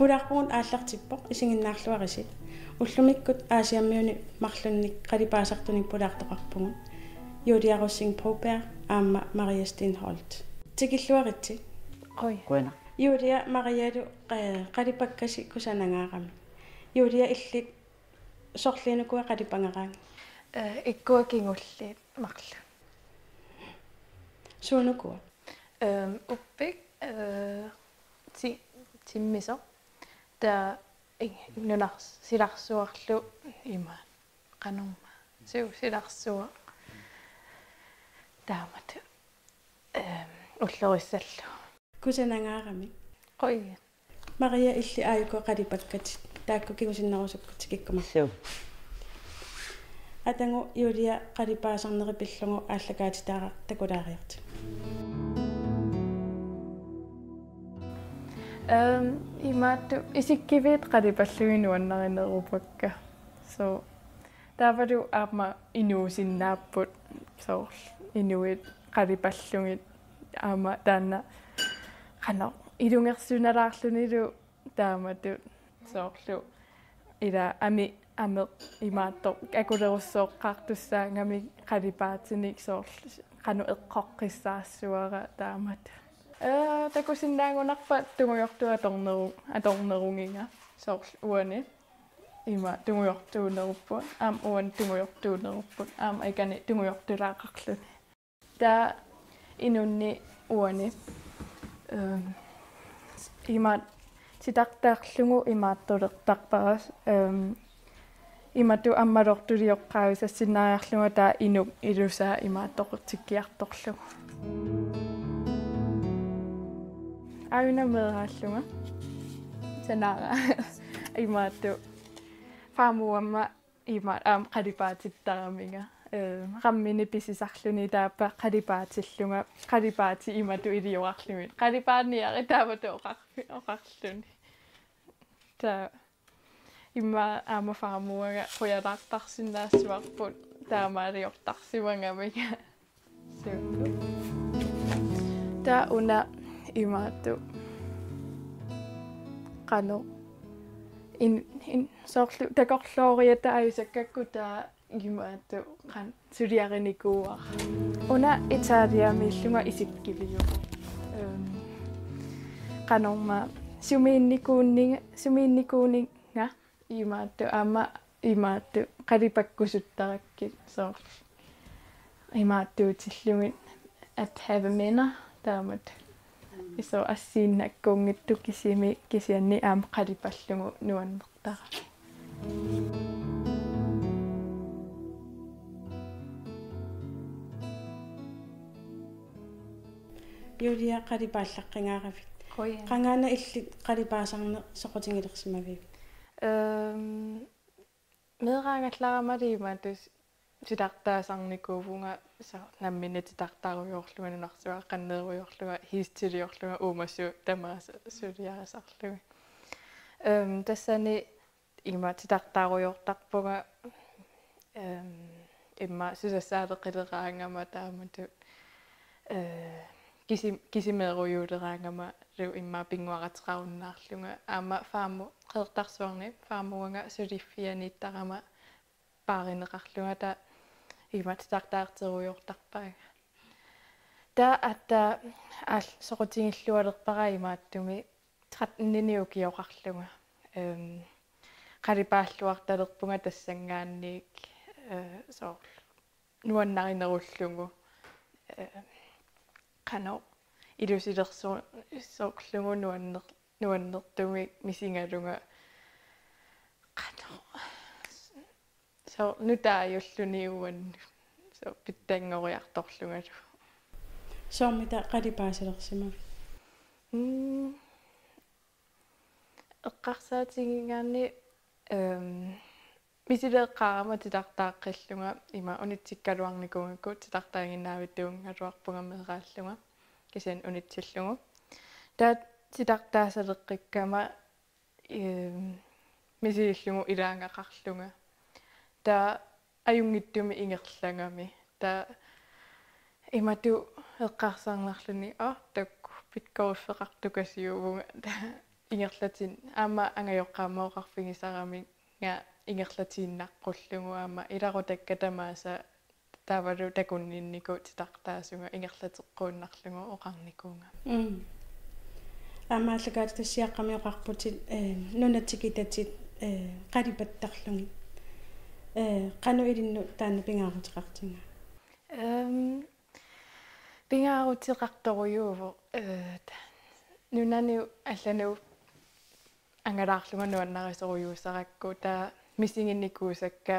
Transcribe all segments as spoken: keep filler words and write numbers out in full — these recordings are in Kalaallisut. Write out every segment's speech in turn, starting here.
Pulaarpugut aallartippoq, isiginnaarluarisi. Ullumikkut Aasiammiuni marlunnik qalipaasartunik pulaartoqarpugut. Julia Rosing Broberg aamma Maria Steenholdt. Tikilluaritsi. Qujanaq. Julia, Marialu, eh, qalipakkasi kusanangaarami. Julia, illit sorliinnukua qalipangaraangat? Eh, ikkua kingulliit marluk. Suunukua? Ehm, uppik, eh, ti-, timmisoq. Taava i-, nunars-, silarsuarlu ima qanormaa. Suu, silarsuaq. Taamatut. Ehm, ullorissallugu. Kusanangaarami. Qujan. Maria, illit aajuku qalipakkatit, taakku kingusinnerusukkut tikikkumaarput. Suu. Atagu Julia qalipaasarneri pillugu aallakaatitaaraq takulaariartigu. Ehm, imaattoq isikkiviit qalipallugit nuannarinerupakka. So, taavalu aamma inuusinnaapput, soorlu inuit qalipallugit aamma taanna qanoq ilungersunalaarlunilu taamatut soorlu ila ami-, ameq imaattoq akulerussooqqaartussaagami qalipaatinik soorlu qanoq eqqoqqissaarsuara taamatut. Ee, takusinnaagunarpat tungujortoq atorneru-, atornerugiga soorlu uani. Ima tungujortuunerupput, aamma uani tungujortuunerupput, aamma ikani tungujortulaaqarluni. Taava inunnik uani, ehm, ima titartaarlugu imaattulertarpara, ehm, imatut ammalortulioqqaavisassinnaariarlunga taava inuk ilusaa imaattoqutsikkiartorlugu. Aajuna meeraallunga. Sanaara. Imaattoq. Farmor aamma ima aamma qalipaatittaraminga. Ee, rammini pisisarluni taava qalipaatillunga. Qalipaatit imatut iliorarlugit. Qalipaaniarit taamatut oqarfi-, oqarluni. Taava immaqa aamma farmoranga qujalaartarsinnaassavarput taamaaliortarsimagamiga. Suu. Taava una imaattoq. Qanoq. In, in, soorlu takorlooriataajusakka taava imaattoq qanoq suliarinikuuara. Una Italiamiillunga isikkiviuvoq. Ehm, qanormaa sumiinnikuunninga, sumiinnikuunninga imaattoq aamma imaattoq qalipakkusuttarakkit soorlu. Imaattuutillugit at have a minute taamatut. Iso assiinnakkuunngitsoq kisimi kisianni aamma qalipallugu nuannertarami. Julia, qalipaallaqqigaarpit. Qujan. Qangaana illit qalipaasarneq soqutigilersimavigit? Ehm, meeraagallaramali imaattoq titartaasarnikuuvunga, so, nammineq titartaarujoorlunga, nunarsuaq qanneerujoorlunga, hiistiliorlunga, uumasut tamaasa suliarisarlugit. Ehm, tassani ima titartaarujoortarpunga, ehm, immaqa susassaaleqileraangama taamatut, eh, kisi-, kisimeerujuuleraangamalu immaqa pinnguarataqarunnaarlunga. Aamma Farmor, Qeqertarsuarni Farmoranga suliffianiittarama paarineqarlunga taava ima titartaarterujoortarpaanga. Taava aatsaat aal-, soqutigillualerpara imaattumik tretten-ini ukioqarlunga. Ehm, qalipaalluartalerpunga tassanngaanniit, eh, soorlu nuannarinerullugu. Eh, qanoq ilusilersu-, -sorlugu nuanner-, nuannertumik misigalunga. Qanoq. So, nutaajulluni uannut. So, pitsanngoriartorlungalu. Soormita qalipaasalersimavit? Mm. Eqqarsaatigigaanni, ehm, misileeqqaarama titartaaqqillunga ima unitsikkaluarnikuugakku titartaaginnaavittuugaluarpunga meeraallunga. Kisianni unitsillugu. Taava titartaasaleqqikkama ehm, misilillugu ilaagaqarlunga. Taava ajunngitsumik ingerlagami. Taava imatut eqqarsarnarluni, aa, takuuk, pikkoriffeqartukasiuvunga. Taava ingerlatin aamma angajoqqaama oqarfigisaramiga ingerlatiinnaqqullugu aamma ilaqutakka tamaasa taavalu takunninnikuuvoq titartaasunga ingerlateqquinnarlugu oqarnikuugama. Mm. Aamma aallakaatitassiaaqqami oqarputit, eh, nunat tikitatit, eh, qalipattarlugit. Eh, qanoq ilinnut taanna pingaaruteqartigaa? Ehm, pingaaruteqartorujuuvoq, eh, ta-, nunanut allanut angalaarlunga nuannarisorujussuusarakku taava misiginikuusakka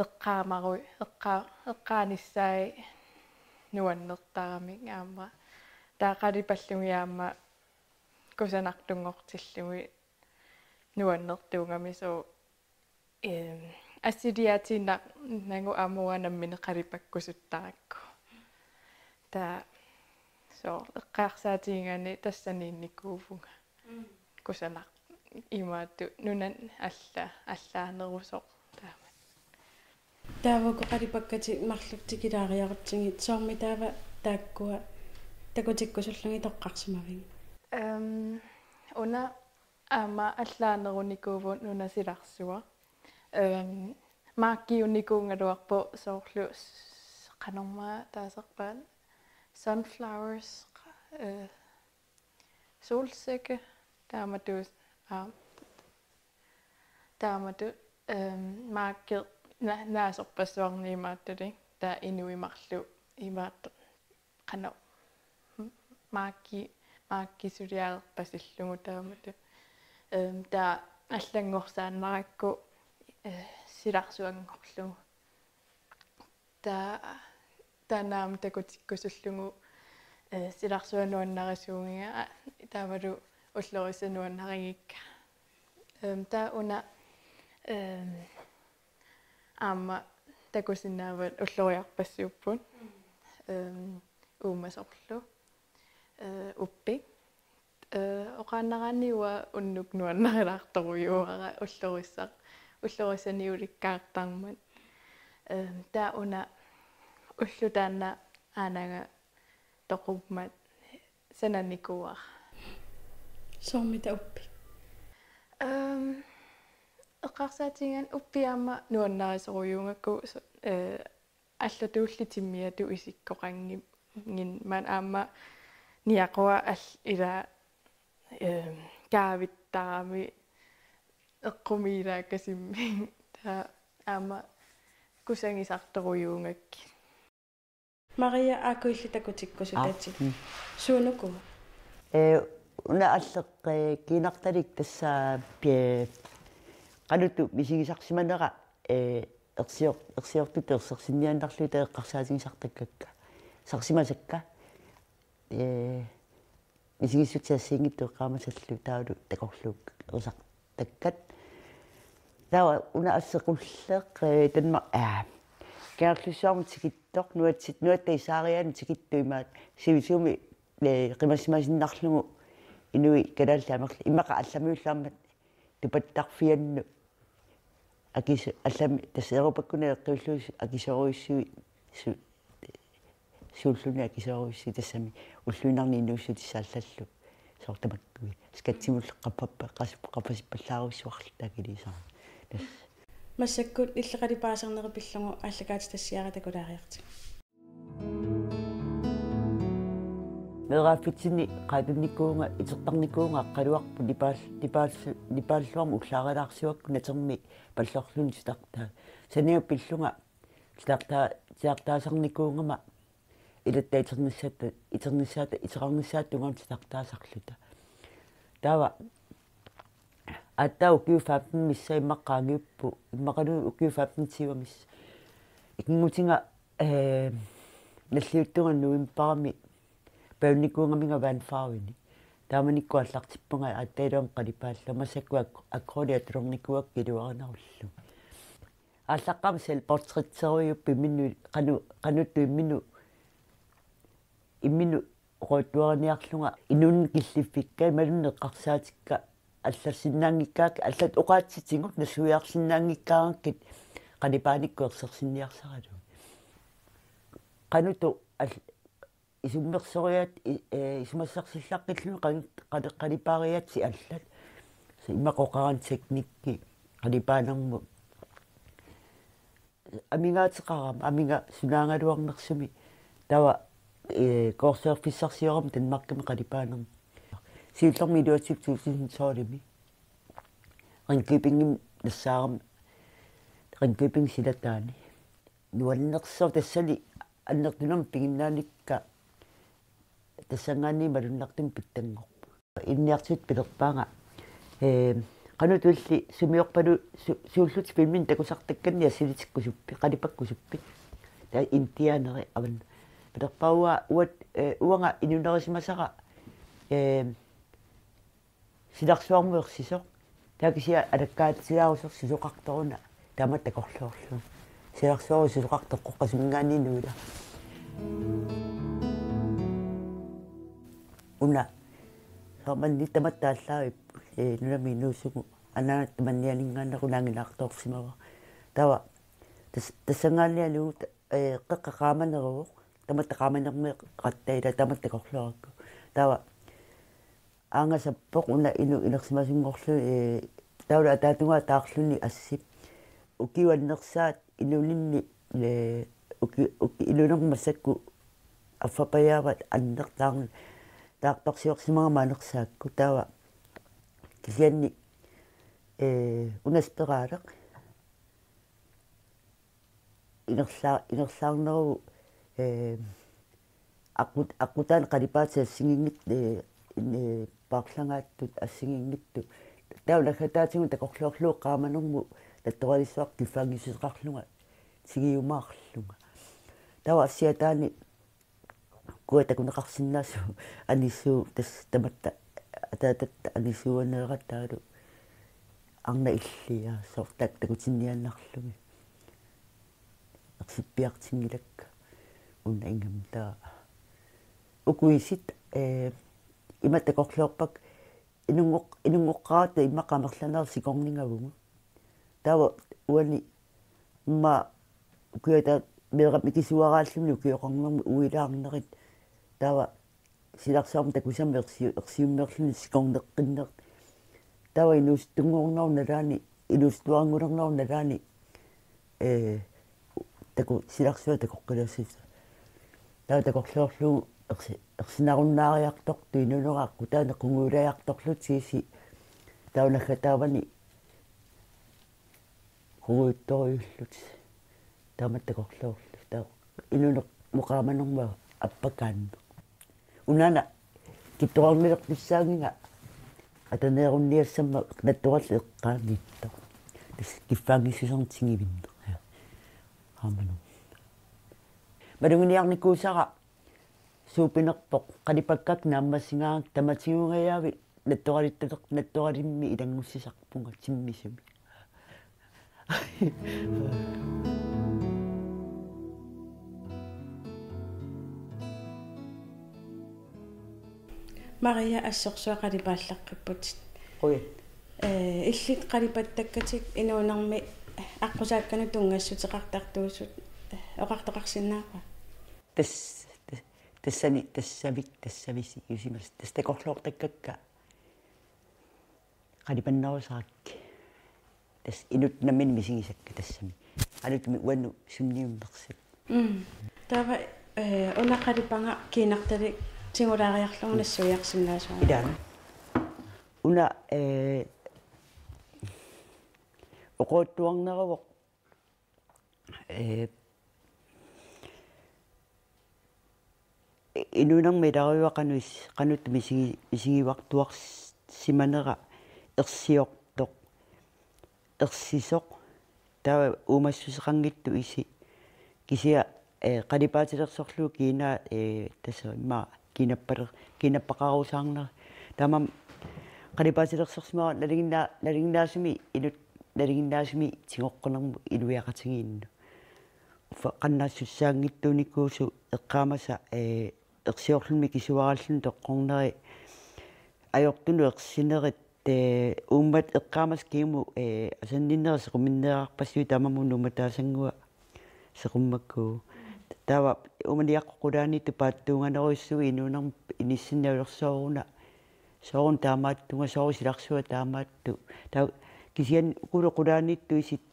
eqqaamaru-, eqqa-, eqqaanissaat nuannertaramik aamma. Taava qalipallugit aamma kusanartunngortillugit nuannertuugamik soorlu, ehm, assiliaatiinnarnagu aamma uanga nammineq qalipakkusuttarakku. Taava soorlu eqqarsaatigigaanni tassaniinnikuuvunga. Mm. Kusanaq imaattoq nunani alla-, allaanerusoq taama. Taava uku qalipakkatit marluk tikilaariarutsigit soormi taava taakkua takutikkusullugit toqqarsimavigit? Ehm, una aamma allaanerunikuuvoq nunap silarsuaq. Ehm, markiunnikuugaluarpoq soorlu s-, qanormaa taasarpaat, sunflowers, eh, solsikke, taamatut, aa, taamatut, ehm, marki na-, naasorpassuarnik imaattoq, taava inuit marluk imaattoq qanoq marki-, markisuliarpasillugu taamatut. Ehm, taava allanngorsaannarakku, eh, silarsuanngorlugu. Taava, taanna aamma takutikkusullugu, eh, silarsuaq nuannarisuugiga, aa, taavalu ullorissat nuannarigikka. Ehm, taava una, ehm, aamma takusinnaavat ulloriarpassuupput. Ehm, uumasorlu, eh, uppik. Eh, oqaannaraanni uanga unnuk nuannarilaartorujuara ullorissaq, ullorissani ulikkaartarmat. Ehm, taava una ulloq taanna aanaga toqummat sananikuuara. Soormita uppik? Ehm, eqqarsaatigigaanni uppik aamma nuannarisorujuugakku so-, eh, allatuulli timmiatut isikkoqanngimmata aamma niaqua al-, ila, ehm, kaavittarami eqqumiilaakasimmik. Taava aamma kusagisartorujuugakkit. Maria, aajuku illit takutikkusutatit. Aa, mm. Suunukua? Eh, una alleq, eh, kiinartalik tassa, eh, qanoq-una misigisarsimanera, eh, ersior-, ersiortutut ersersinniaannarlugit eqqarsaatigisartakkakka. Ersersimasakka. Eh, misigissutsit assigiinngitsut eqqaamasallu taavalu takorluukkut ersartakkat. Taava una asseq qulleq, eh, Danmark, aa, Kangerlussuarmut tikittoq, nuatsit-, nuatta isaariaanut tikittoq imaattoq sivisuumik, eh, qimassimasinnarlugu inuit kalaallit amerl-, immaqa allamiullu aamma tupattarfiannut akis-, allami tassa Europakkunni eqqiullugu akisoorujussuit su-, suulluni akisoorujussuit tassami ulluinnarni inuussutissat allallu soorlu tamakkuit. Skattimullu qappappa-, qas-, qappasippallaarujussuarluta akiliisarami. Tassa. Massakkut illit qalipaasarnerit pillugu aallakaatitassiaat takulaariartigu. Meeraaffitsinni qaatannikuuvunga, itertarnikuuvunga, aqaluarput nipaal-, nipaallu-, nipaalluarmut ullaaralaarsuakku natermi pallorluni titartaa. Saniatigut pillunga titartaa-, titartaasarnikuugama ilatta iternissaata, iternissaata, iteqarnissaata tungaanut titartaasarluta. Taava aatsaat ukiut femten missaat immaqa qaangiupput, immaqalu ukiut femten tyve missaat. Ikinngutiga, eh, nalliuttunga novembarimi pavnikuugaminga vandfarveni. Taamanikkut aallartippunga aatsaat iluamik qalipaallunga, massakkut ak-, akryllit atornikuuakka iluarinarullu. Aallaqqaammut selvportrætterujuupput imminnut, qanu-, qanuttut imminnut, imminnut oqaluttuariniarlunga inunnut killiffikka imaluunniit eqqarsaatikka allassinnaanngikkaangakkit, allat oqaatsitigut nassuiarsinnaanngikkaangakkit qalipaanikkut ersersinniarsaralugit. Qanuttut al-, Isummersoriaatsit, eh, isumassarsillaqqillugit qan-, qali-, qalipaariaatsit allat. Imaqoqaran teknikki qalipaanermut. Amigaateqarama, amiga sunaagaluarnersumik. Taava, eh, koorsiorfissarsiorama Danmarkimi qalipaanermut. Siullermik iluatsippoq to tusind tolvimi. Ringkøbingimi nassaarama, Ringkøbing silataani. Nuannersoq tassani annertunermik piginnaanikka tassanngaanniit malunnartumik pitsanngorpoq. Ilinniartitut pilerpaanga, eh, qanoq ilillutit sumiorpalu su-, suullutit filmimik takusartakkannik assilitikkusuppit, qalipakkusuppit. Taava indianeri avanna. Pilerpaanga uanga, eh, uanga inunerisimasara, eh, silarsuarmut ersisoq. Taava kisianni alakkaatilaarusoq susoqartoq una. Tamatta takorloorlugu. Silarsuarmut susoqartoq Qeqqasuminngaanniit nuila. Una. Soorlu manna tamatta aallaavipput, eh, nunami inuusugut. Anaanap tamannianinngaanniit una angilaartoorsimavara. Taava tas-, tassanngaanniit una, eh, qeqqa qaamaneruvoq. Tamatta qaamanermik qattaila tamatta takorloorakku. Taava aangasappoq una inuk inersimasunngorluni, eh, taavalu ataatungaa taarluni assi. Ukiup annersaat inuuninni, eh, uki-, uki-, inuunermi massakkut affapajaavat annertaarn-, taartorsiorsimagama anersaakkut taava kisianni, eh, una spiraaleq. Ingerla-, ingerlaarneruvoq, eh, aqqut-, aqqutaani qalipaatit assigiinngitsut, eh, in-, eh, paarlangaattut assigiinngitsut. Taava naggataatigut takorloorlugu qaamanermut nattoralissuaq kiffaanngissuseqarlunga tigiumaarlunga. Taava assiataani ukua takuneqarsinnaasoq anisuu tassa tamatta ataatatta anisuuaneeratalu arnaq illia soorlu taakku takutinniaannarlugit. Ersippiartinngilakka una ingammik taava. Uku isit, eh, ima takorloorpakka inunngoq-, inunngoqqaaratta immaqa amerlanerit sikorningavugut. Taava uani immaqa ukiuata meeraq mikisuaraalluni ukioqarnermi uilaarnerit. Taava silarsuarmut takusammat ersi-, ersiummerluni sikorneqqinneq. Taava inuusuttunngornerup nalaani, inuusuttuaranngornerup nalaani, eh, taku-, silarsuaq takoqqilaassusaa. Taava takorloorlugu ersi-, ersinarunnaariartortut inuunerup aqqutaani qungujulaartorlutigisi. Taava naggataavani qungujuttorujullutik. Tamatta takorloorlutik. Taava inuunermut qaamanermut appakaanneq. Unaana kittorarnilertussaannginnama ataneerunniassammat nattorallit eqqaanngitsoq. Tassa kiffaanngissusernik tigivinneq. Aamma. Maluginiarnikuusara suupinerpoq qalipakkakka naammassigaangakkit tamatigungajaavit nattoralittaler-, nattoralimmi ilanngussisarpunga timmisumik. Maria, assorsuaq qalipaallaqqipputit. Qujan. Eh, illit qalipattakkatit inuunermi aqqusaakkanut tunngassuteqartartuusut, eh, oqartoqarsinnaava? Tas-, tas-, tassani, tassavik, tassavisi, jusimas, tassa takorloortakkakka qalipannerusarakkit. Tassa inuttut nammineq misigisakka tassami. Qanuttumik uannut sunniummersat. Mm. Taava, eh, una qalipanga kiinartalik tigulaariarlugu nassuiarsinnaasuuvoq. Ilaana. Una, eh, oqaluttuarneruvoq, eh, inuunermi ilarujuaq qanoq is-, qanoq misigi-, misigivartuarsimanera ersiortoq, ersisoq, taava uumassuseqanngitsoq isi. Kisianni, eh, qalipaatilersorlugu kiinaa, eh, tassa immaqa kiinappaler-, kiinappaqarusaarnera. Taamaammat qalipaatilersorsimavara nalinginna-, nalinginnaasumik ilut-, nalinginnaasumik tigoqqinermut iluiaqatigiinnut. Uffa qannassussaanngitsuunikuusoq eqqaamassa, eh, ersiorluni mikisuaraalluni toqqorneri ajortunut ersinerit, eh, uummat eqqaamassa kingumut, eh, asanninnerit sequminneerarpassuit taamaammat nuummataasanngua seqummakku. Taava uumaniaqqut qulaaniittut paatsuunganerujussuit inuunermi inissinneq ajorsooruna. Sooruna taamaattunga, soorlu silarsuaq taamaattoq. Taava kisianni ukulu qulaaniittut isit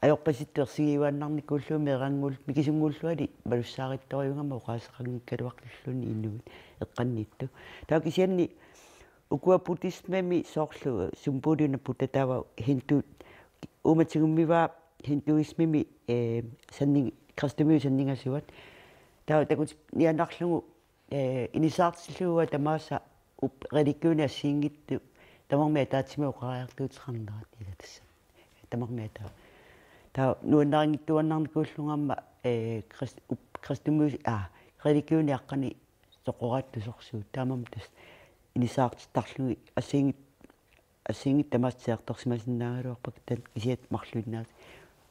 ajorpasittut ersigiuaannarnikuullugit meerannguul-, mikisunnguulluarli malussaarittorujugama oqaaseqanngikkaluarluni inuit eqqanniittut. Taava kisianni ukua buddhismemi soorlu symbolina Buddha taava hindu uumatigummi uanga hinduismimi, eh, sanning-, kristumiut sanningasuat. Taava takutinniaannarlugu, eh, inissaartillugu tamaasa up-, religioni assigiinngitsut tamarmik ataatsimik oqariartuuteqarnerat ila tassa. Tamarmik ataa. Taava nuannarinngitsuaannarnikuullugit aamma, eh, krist-, up-, kristumiut, ah, religioni aqqani soqoraattusorsuut. Taamaammat tassa inissaartittarlugit assigiinngit-, assigiinngitsut tamaasa titartorsimasinnaagaluarpakka taanna kisiat marluinnaat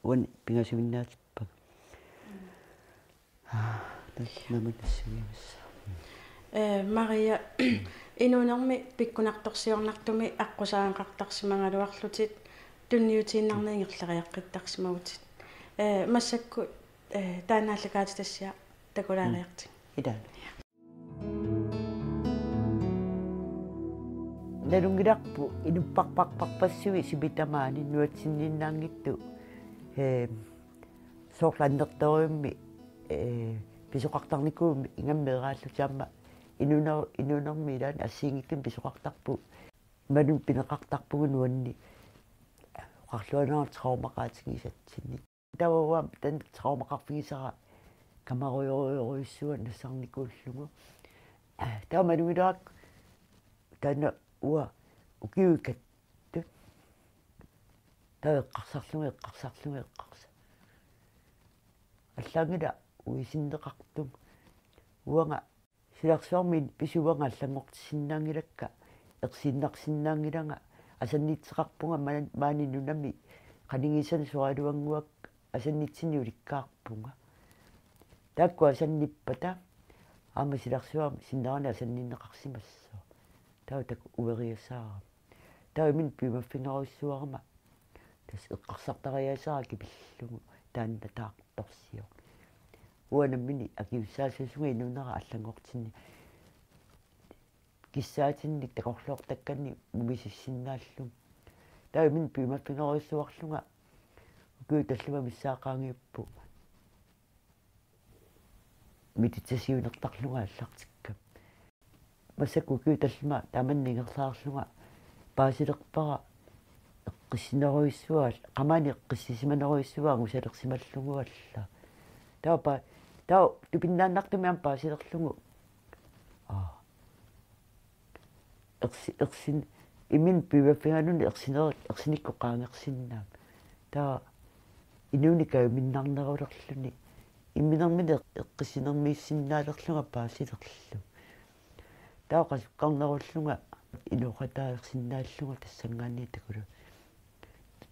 uani pingasuinnaatippagu. Aa, tassa namut nassuiassaq. Eh, Maria, inuunermi pikkunartorsiornartumi aqqusaagaqartarsimagaluarlutit tunniutiinnarneq ingerlariaqqittarsimavutit. Eh, massakkut, eh, taanna aallakaatitassiaq takulaariartigu. Ilaa. Nalunngilarput inupparparparpassuit sumi tamaani nuatsinniinnaanngitsut, eh, soorlu annertoorujussuarmik, eh, pisoqartarnikuuvugut ingammik meeraallutik aamma inuuner-, inuunermi ilaanni assigiinngitsunik pisoqartarpugut. Imaluunniit pineqartarpugut nuanni-, oqarluarnera traumaqaatigisatsinnik. Taava uanga taanna traumaqarfigisara kamarujorujorujussuaq nassarnikuullugu. Taava malugilaaq taanna uanga ukiuikkattut. Taava eqqarsarlunga, eqqarsarlunga, eqqarsa-. Allaanngilaq uisinneqartunga. Uanga silarsuarmi pisuanga allanngortissinnaanngilakka, ersiinnarsinnaanngilanga, asannitseqarpunga maan-, maani nunami qanigisannik soraluannguakka asannitsinnik ulikkaarpunga. Taakku asannippata aamma silarsuarmi sinneranik asanninneqarsimassaaq. Taava taakku ueriasaarama. Taava imminut piumaffigerujussuarama. Tassa eqqarsartariaaseq akipillugu taanna taartorsioq. Uanga nammineq akisussaasuusunga inuunera allanngortinni. Kissaatinnik takorloortakkannik mumisissinnaallunga. Taava imminut piumaffigerujussuarlunga. Ukiut tallimat missaat qaangiupput. Meditationilertarlunga aallartikkama. Massakkut ukiut tallimat taamanna ingerlaarlunga paasilerpara eqqissinerujussuaq, qamani eqqissisimanerujussuaq angusalersimallugu alla. Taava pa-, taava tupinnaannartumik aamma paasilerlugu. Aa. Ersi-, ersin-, imminut piumaffigaluni ersineri-, ersinikkut qaangersinnaammat. Taava inuuneq kajuminnarnerulerluni. Imminermini eq-, eqqissinermiissinnaalerlunga paasilerlugu. Taava qasukkarnerullunga inooqataalersinnaallunga tassanngaanniit takulu.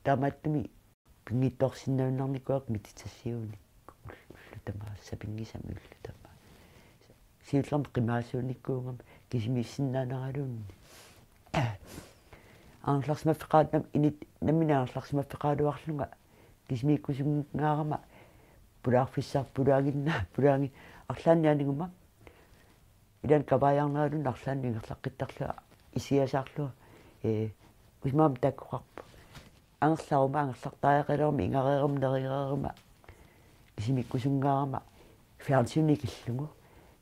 Taamaattumik pinngitsoorsinnaannarnikuuakka meditationikkut ullut tamaasa sapinngisamik ullut tamaasa. Siullermik qimaasuunikuugama kisimiissinnaaneraluunniit. Angerlarsimaffeqaat nam-, init nammineq angerlarsimaffeqaraluarlunga kisimiikkusunngaarama pulaarfissarput pulaaginnaa-, pulaagi-, arlaannik aniguma. Ilaanni kavaajarneralunnik arlaannik ingerlaqqittarlunga isigisaarlunga, ee, usimaam taakkoqarpoq. Angerlaruma, angerlartariaqaleruma, ingareeruma, nerigereeruma, kisimiikkusunngaarama, fjernsyni ikillugu,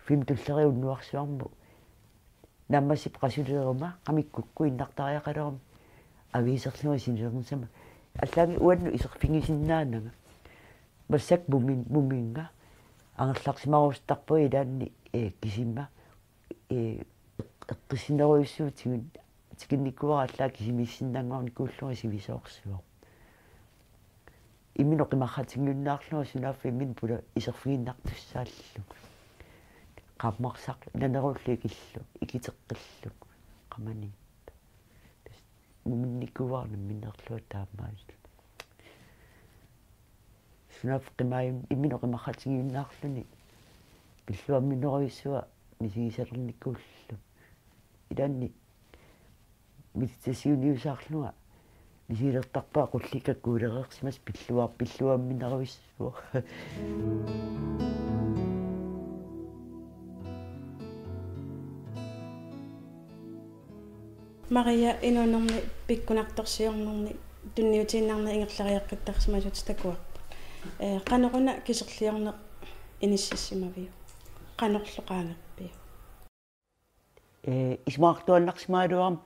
film tulleriit unnuarsuarmut, naammassip qasuleeruma, qamikkukku innartariaqaleruma, aviiserlunga sinilernissama. Allaanngilaq uannut iserfigisinnaananga. Massakkut mumin-, muminnga angerlarsimarusuttarpunga ilaanni, ee, kisima, ee, eqqissinerujussuutigin-, tikinnikuuara allaat kisimiissinnaannguarnikuullunga sivisoorsuaq. Imminut qimarratigiunnaarlunga sunaaffa imminut pula-, iserfigiinnartussaallunga. Qaammarsaq nanerullu ikillu, ikiteqqillu, qamani. Tassa muminnikuuara namminerlunga taamaalilluta. Sunaaffa qimaajun-, imminut qimarratigiunnaarluni pilluamminerujussuaq misigisalernikuullugu. Ilaanni meditationiusaarlunga misigilertarpunga qullikka kuulereersimasut pilluar-, pilluamminerujussuaq. Maria, inuunermi pikkunartorsiornerni tunniutiinnarneq ingerlariaqqittarsimasut takuarput. Ee, qanoruna kiserliorneq inississimaviuk? Qanorlu qaangerpiuk? Ee, isumaqartuaannarsimagaluarama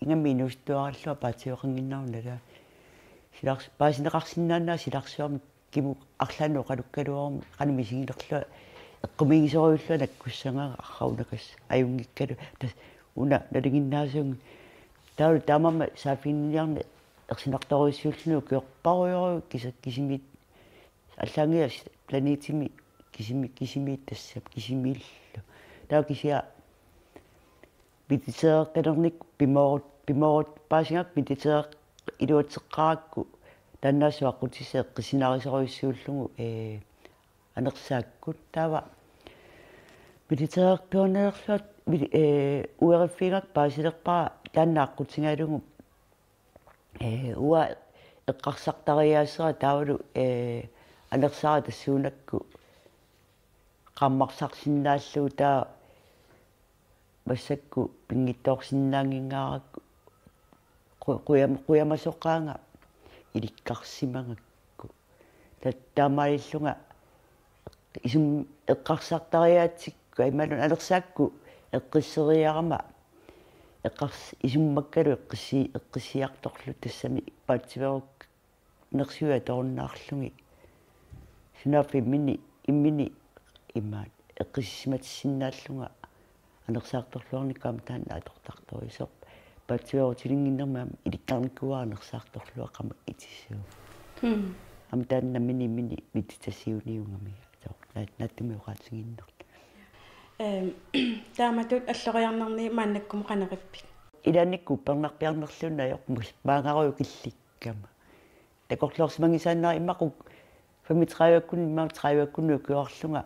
ingammik inuusuttuarallunga paatsiveqannginnarunala. Silars-, paasineqarsinnaanera silarsuarmi kimut arlaannut oqalukkaluaruma qanoq misiginerlunga eqqumiigisorujussuullunga nakkussagara arraunaqassaq ajunngikkaluarlunga. Tassa una nalinginnaasuunga. Taava taamaammat saaffiginninniarneq ersinartorujussuulluni ukiorparujorujuuvoq kisa-, kisimiit allaanngilaq planetimi kisimi-, kisimiit tassami kisimiillu. Taava kisianni mediteerertalernikku pimoorut-, pimoorut-, paasigakku mediteereq iluatseqqaarakku taannaassuaq aqqutissaq eqqissinaarisorujussuullugu, ee, anersaakkut taava mediteerertuaannarlunga medi-, ee, ueriffigigakku paasilerpara taanna aqqutigalugu, ee, uanga eqqarsartariaasera taavalu, ee, anersaara tassuunakkut qaammarsarsinnaallugu taava massakkut pinngitsoorsinnaannginngaarakku qu-, qujam-, qujamasoqaanga ilikkarsimagakku. Ta-, taamaalillunga isum-, eqqarsartariaatsikku imaluunniit anersaakkut eqqisseriarama eqqars-, isummakkalu eqqissi-, eqqissiartorluta tassami paatsiveeruk- nersuiatorunnaarlugit. Sunaaffa immini, immini imaat eqqissisimatissinnaallunga anersaartorluarnikkut aamma taanna atortartorujusoq. Paatsiveerutilinnginnermi aamma ilikkarnikuuara anersaartorluaqqama itisuuvoq. Hmm. Aamma taanna immini, immini meditationiugami. Soorlu naat-, naatsumik oqaatigiinnartoq. Ehm, taamatut alloriarnerni maannakkumut qanoq ippiuk? Ilaannikkut uppernarpiarnerluunniit ajorput maangarujuk killikkama. Takorloorsimagisaannara immaqa femogtredive-kkunni, immaqa tredive-kkunni ukiorlunga.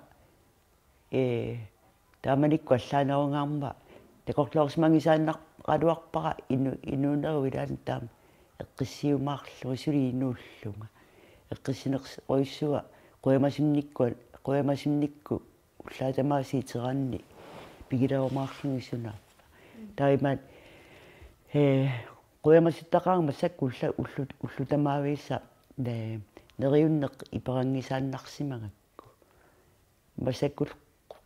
Ee, taamanikkut allaanerungaarmat takorloorsimagisaannaraluarpara inu-, inuunerup ilaanni taama eqqissiumaarlunga suli inuullunga. Eqqissinerujussuaq qujamasunnikkut, qujamasunnikkut ullaat tamaasa iteranni pigilerumaarlugit sunaaffa. Taamaammat, ee, qujamasuttaqaanga massakkut ulla-, ullut-, ullut tamaviisa, ee, neriunneq iperanngisaannarsimagakku. Massakkut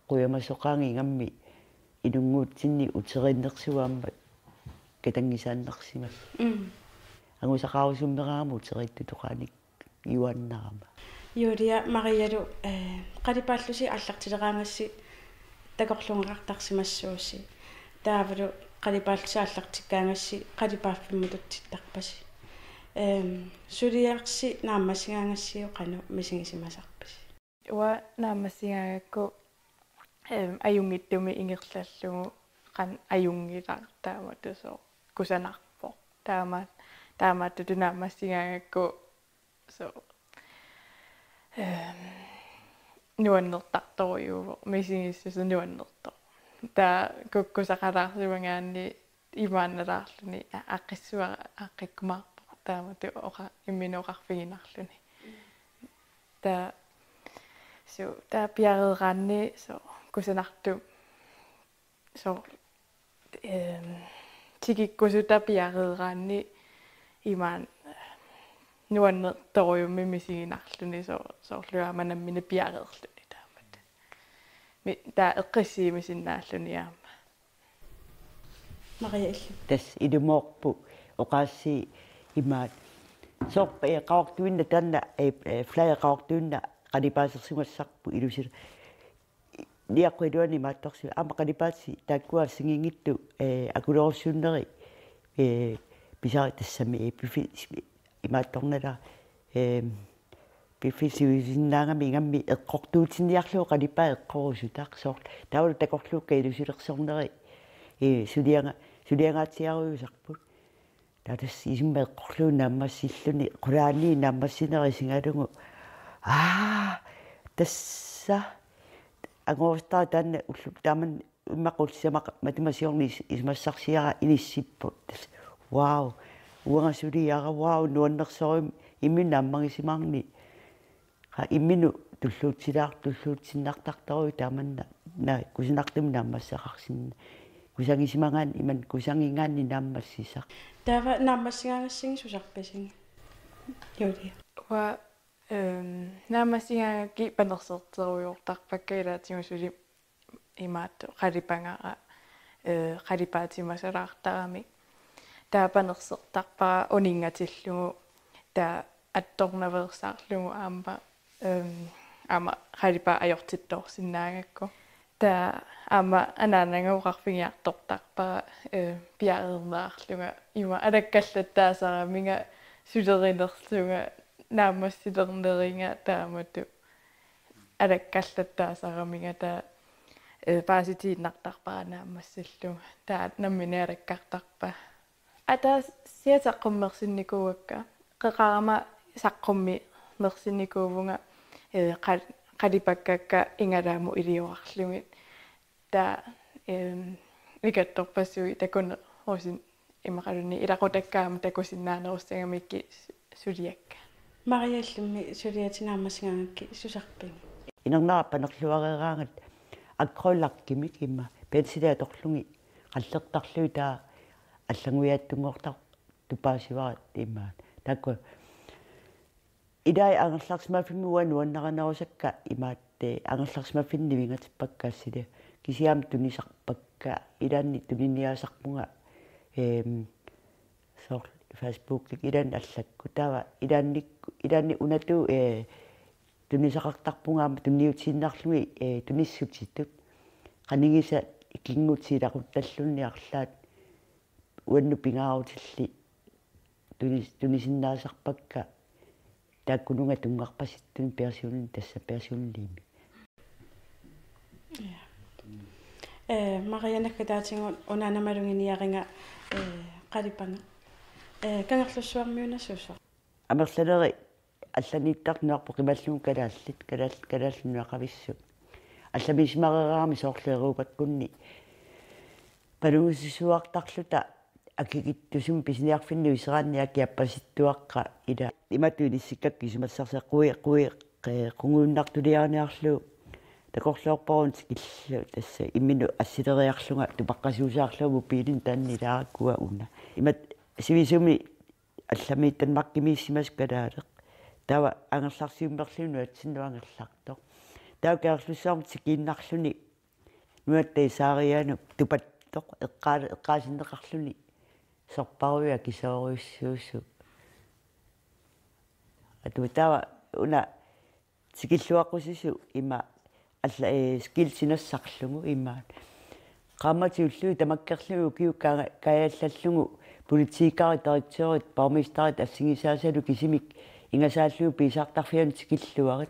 qujamasoqaanga ingammik inunnguutsinni uteriinnersuup aamma katanngisaannarsimalluni. Mm. Angusaqarusummeraangama uteriittutoqaanik iuaannarama. Julia, Marialu, eh, qalipaallusi aallartileraangassi takorluugaqartarsimassuusi. Taavalu qalipaallusi aallartikkaangassi qalipaaffimmututsittarpasi. Ehm, suliarsi naammassigaangassiuk qanoq misigisimasarpisi? Uanga naammassigaangakku, ehm, ajunngitsumik ingerlallugu qanoq ajunngilaq taamatut soorlu kusanarpoq. Taama-, taamaattutut naammassigaangakku soorlu, ehm, nuannertartorujuuvoq, misigissuseq nuannertoq. Taava kukkusaqalaarsimagaanni imaannalaarluni a-, aaqqissuara aaqqikkumaarpoq taamatut oqa-, imminut oqarfiginarluni. Taava, suu, taava piareeraanni soorlu kusanartumik soorlu, ehm, tikikkusutat piareeraanni imaanngilaq nuannertorujummik misiginarluni soo-, soorlu aamma nammineq piareerluni taamatut. Mi-, taava eqqissiimasinnaalluni aamma. Maria, illit? Tassa ilumoorpoq oqaasii imaat. Soorlu, eh, Qaqortuinnaat taanna, eh, eh, flyer Qaqortuinnaat qalipaasersugassarput ilusi-, niaqqu iluani imaattorsi. Aamma qalipaatit taakkua assigiinngitsut, eh, akulerussuunneri, eh, pisari tassami, eh, pifi-, imaattornera, eh, piffissaq sivisutigisinnaagami ingammik eqqortuutinniarlugu qalipaat eqqorusutaq soorlu. Taavalu takorluukkat ilusilersorneri, eh, sulianga-, suliangaatsiarujussuusarput. Taava tassa isummat eqqorlugu naammassilluni, qulaaniit naammassinera isigalugu. Aa, tassa. Angorustaa taanna ullu-, taamanna immaqa ullut sisamat matuma siorna is-, isumassarsiara inissipput. Tassa. Wow. Uanga suliara, wow, nuannersorujummik imminut naammagisimaarnani. Qa imminut tulluutsilaar-, tulluutsinnartartorujuk taamanna. Naa, kusanartumik naammassaqarsinnaavoq. Kusagisimagaanni, imannak kusagigaanni naammassisaq. Taava naammassigaangassigit susarpisigit? Julia. Uanga, ehm, naammassigaangakkit panerserterujoortarpakka ilaatigut suli imaattoq qalipagara, eh, qalipaatimasalaartaramik. Taava panersertarpara uninngatillugu, taava attornaveersaarlugu aamma, ehm, aamma qalipaat ajortittoorsinnaagakku. Taava aamma anaanaga oqarfigiartortarpara, eh, piareerneqarlunga ima alakkallattaasaraminga sulerinerlunga naammassilerneriga taamatut alakkallattaasaraminga taava, eh, paasitiinnartarpara naammassillugu. Taava nammineq alakkartarpara. Ataasiarlunga saqqummersinnikuuakka. Qeqarama saqqummersinnikuuvunga, eh, qal-, qalipakkakka igalaamut iliorarlugit. Taava, ehm, ikattorpassuit takunerusin imaluunniit ilaqutakka aamma takusinnaanerussagamikkit su-, suliakka. Maria, illimmi suliatit naammassigaangakkit susarpigit? Inernera panerluareeraangat akrylakimik ima pensili atorlugit qallertarlugit taava allannguiaattunngortarpoq tupaasivara imaat. Taakku ilai angerlarsimaffimmi uanga nuannarinerusakka imaattoq, eh, angerlarsimaffinnik nivingatippakka assili. Kisianni tunisarpakka, ilaanni tuniniaasarpunga, ehm, soorlu Facebookikkut ilaanni allakkut. Taava ilaanni, ilaanni unatut, eh, tunisaqartarpunga aamma tunniutiinnarlugit, eh, tunissutitut. Qanigisat ikinngutit ilaquttalluunniit arlaat uannut pingaarutillit tunis-, tunisinnaasarpakka taakkununnga tunngarpasittunik Persiulli, tassa Persiulliimmi. Ja. Eh, Maria, naggataatigut unaana maluginiariga, eh, qalipagaq. Eh, Kangerlussuarmiuna susoq? Amerlanerit allaniittartut nunarput qimallugu kalaallit, kalaal-, kalaallit nunaqavissut. Allamisimareeraangamik soorlu Europakkunni palugisisuartarluta akikittusumik pisiniarfinni iseraanni akiappasittuaqqat ila. Imatut inissikkakka isumassarsiaq qui-, qui-, qe-, qungujunnartuliariniarlugu. Takorloorpara una tikillugu tassa imminut assileriarlunga tupaqqasuusaarlunga mobiilini taanna ilaakkua una. Imatut sivisumi allamiit Danmarkimiissimasoq kalaaleq. Taava angerlarsiummerluni nunatsinnut angerlartoq. Taava Kangerlussuarmut tikiinnarluni nunatta Isaarianut tupattoq eqqaa-, eqqaasinneqarluni sorparujuit akisoorujussuusut. Atu taava una tikilluaqqusisut ima alla-, eh, skilti nassarlugu imaat. Qaammatit ullugit tamakkerlugit ukiut ka-, kaajallallugu politikerit, direktørit, borgmesterit assigisaasalu kisimik ingasaallugu piisaartarfianut tikilluarit.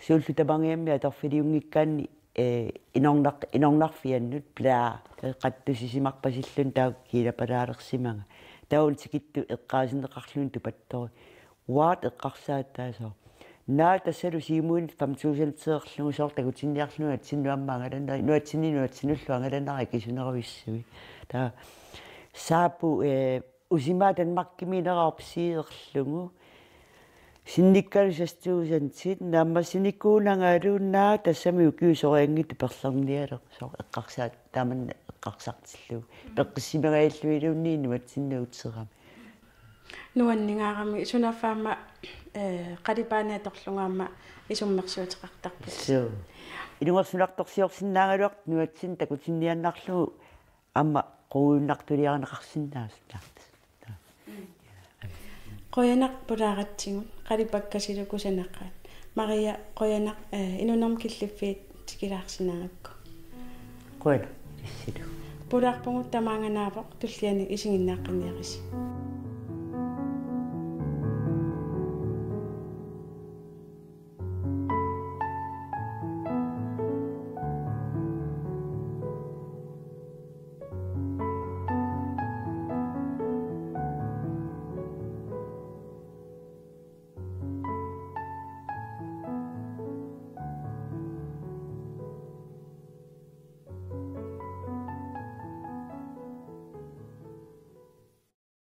Suullu tamangiammi atorfiliunngikkaanni, eh, inornar-, inornarfiannut bla, eh, qattusissimarpasilluni taava kiilapalaalersimanga. Taava una tikittut eqqaasinneqarluni tupattoq. What eqqarsaataasooq. Naa tassalu Siumuini fem tusindilerlugu soorlu takutinniarlugu nunatsinnut aamma angalaneri-, nunatsinnit nunatsinullu angalaneri akisunerujussuit. Taava Saapu, eh, usimaa Danmarkimiinnera opsiilerlugu. Sinnikkalu seks tusindit naammassinikuunangalu naa tassami ukiut sorianngitsut perlernialersooq eqqarsaat taamanna eqqarsartillugu. Peqqissimagajalluiluunniit nunatsinnut uterami. Nuanningaarami sunaaffa aamma, eh, qalipaaneq atorlugu aamma isummersuuteqartarputit. Suu. Ilungersunartorsiorsinnaagaluartoq nunatsinni takutinniaannarlugu aamma qungujunnartuliarineqarsinnaasut. Qujanaq pulaaratsigut, qalipakkasilu kusanaqaat. Maria, qujanaq, eh, inuunermi killiffiit tikilaarsinnaagakku. Qujanaq, issilu. Pulaarpugut tamaanga naavoq, tulliani isiginnaaqqinniarisi.